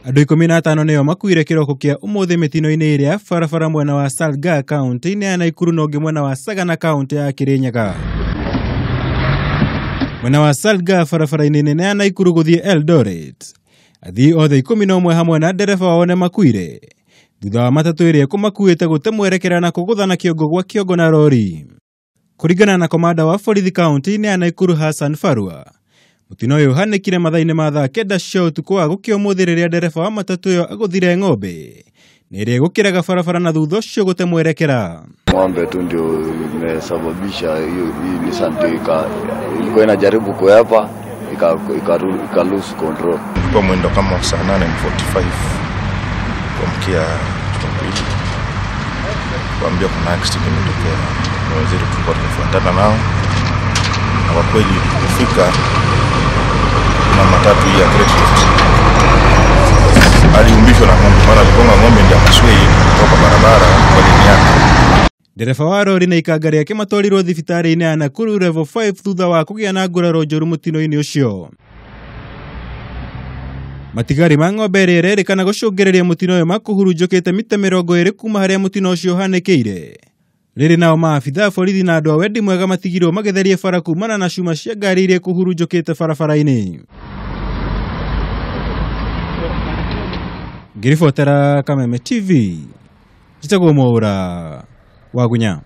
Andũ 15 nĩo makuire kĩroko kĩa ũmũthĩ mĩtino-inĩ ĩrĩa ya barabara mwena wa Salgaa kaunti-inĩ ya Nakuru na ũngĩ mwena wa Sagana kaunti ya Kirinyaga. Mwena wa Salgaa barabara-inĩ nene ya Nakuru gũthiĩ Eldoret, athii othe 11 hamwe na ndereba wao nĩ makuire thutha wa matatũ ĩrĩa ĩkũmakuĩte gũte mwerekera na kũgũthana kĩongo gwa kĩongo na rori. Kũringana na komanda wa borithi kaunti-inĩ ya Nakuru Hassan Farua, mũtino ũyũ ũhanĩkire mathaa-inĩ ma thaa 9 cia ũtukũ wa gũkĩa ũmũthĩ rĩrĩa ndereba wa matatũ ĩyo agũthire ng'ombe na ĩrĩa ĩgũkĩraga barabara na thutha ũcio gũte mwerekera. Ng'ombe tu ndio imesababisha hiyo. Hii Nissan ilikuwa inajaribu kuepa ika lose control. Kwa mwendo kama saa 8:45 kuamkia Jumapili, kuambia kuna accident imetokea, na wenzetu tulikuwa tumefuatana nao, na kwa kweli kufika kuna matatu hii ya Great Rift aliumbishwa na ng'ombe, maana aligonga ng'ombe ndio akaswei kutoka barabara kwa lini yake. Ndereba wa rori na ikanga rĩake matwarirwo thibitarĩ-inĩ ya Nakuru Level 5 thutha wa kũgĩa na nguraro njũru mũtino-inĩ ũcio. Matigari ma ng'ombe ĩrĩa ĩrerĩkana gũcũngĩrĩria mũtino ũyũ makũhurunjũkĩte mita 20 kuma harĩa mũtino ũcio ũhanĩkĩire. Rĩrĩ nao maabitha a borithi na andũ a wendi mwega matigirwo magĩtheria bara kumana na cuma cia ngari iria ikũhurunjũkĩte barabara-inĩ. Ngĩribotera Kameme TV, njĩtagwo Mwaũra wa Gunya.